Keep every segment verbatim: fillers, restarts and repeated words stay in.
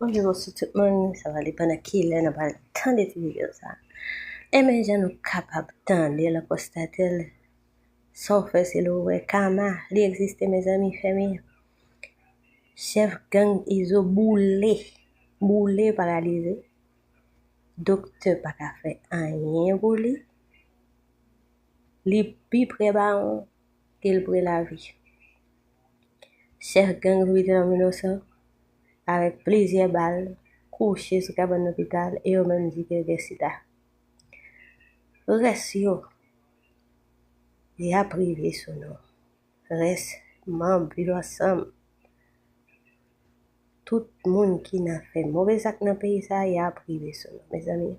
Bonjou, bonswa tout moun. Sa va depann nan kilè n ap al tande ti videyo sa. Enben, jan nou kapab tande l, konstate l, sa w fè se l ou wè. Kama, li egziste, mezanmi, fèmen. Chèf gang Izo boule, boule, paralize. Doktè pa ka fè anyen pou li. Li pi pre bawon ke l pre lavi. Chèf gang Vitelhomme Innocent, avèk plizyè bal, kouche sou kabann lopital e yo menm di ke l gen sida. Rès yo, y ap rive sou nou. Rès manm Viv Ansanm, tout moun ki nan fè move zak nan peyi sa a, y ap rive sou nou, mezanmi.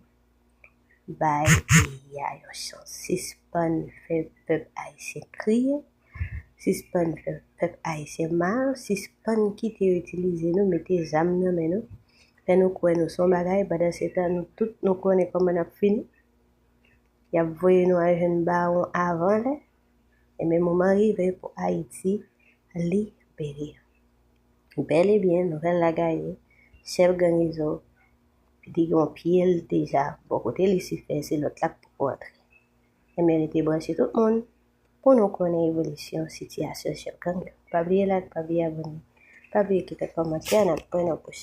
Bay peyi a yon chans. Sispann fè pèp ayisyen kriye. Sispann fè pèp ayisyen mal. Sispann kite yo itilize nou, mete zam nan men nou. Fè nou kwè nou se yon bagay, pandan se tan nou tout nou konnen kòman n ap fini. Y ap voye nou al jwenn bawon avan lè. Enben, moman rive pou Ayiti libere. Bèl e byen, nouvèl la gaye. Chèf gang Izo, li gen yon pye l deja bò kote Lisifè, se lòt la k poko antre. Enben, rete branche tout moun pou nou konnen evolisyon sitiyasyon chèf gang yo. Pa bliye like, pa bliye abòne, pa bliye kite kòmantè, n ap wè nan pwochen.